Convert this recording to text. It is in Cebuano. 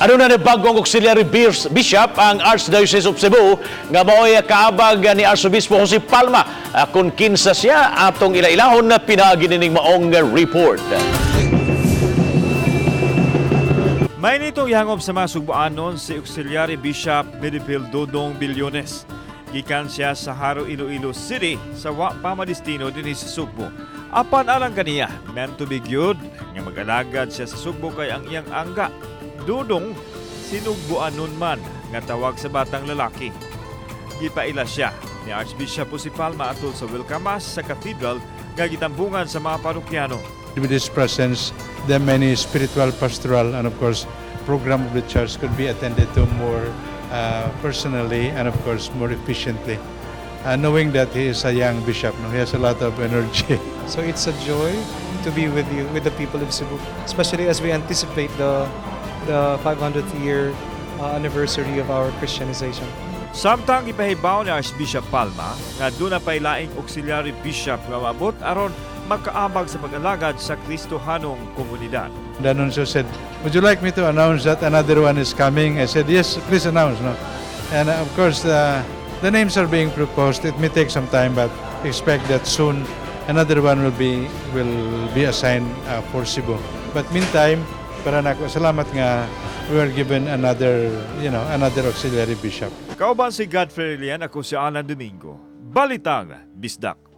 Aduna nay bagong auxiliary bishop ang Archdiocese of Cebu nga maoy kaabag ni Arsobispo Jose Palma. Kung kinsa siya, atong ilailahon na pinaagi nining maong report. May nitong ihangop sa mga Sugbuanon si Auxiliary Bishop Medipil Dodong Billones. Gikan siya sa Jaro, Iloilo City sa wa pa madestino dinhi sa Sugbo. Apan alang kaniya, meant to be gyud nga mag-alagad siya sa Sugbo kay ang iyang angga, Dodong, Sinugbuanon man nga tawag sa batang lalaki. Gipaila siya ni Archbishop Jose Palma atol sa welcome mass sa cathedral nga gitambungan sa mga parokyano. With his presence, the many spiritual, pastoral, and of course, program of the church could be attended to more personally and of course more efficiently. Knowing that he is a young bishop, no, he has a lot of energy. So it's a joy to be with you, with the people of Cebu, especially as we anticipate the 500th year anniversary of our Christianization. Samtang ipahibaw ni Archbishop Palma nga duna pay laing auxiliary bishop nga maabot aron makaabag sa pag-alagad sa Kristohanong komunidad. The announcer said, "Would you like me to announce that another one is coming?" I said, "Yes, please announce." No? And of course, the names are being proposed. It may take some time, but expect that soon another one will be assigned for Cebu. But meantime, para nako, salamat nga we were given another auxiliary bishop. Kauban si Godfrey Lian, ako si Alan Domingo. Balitang Bisdak.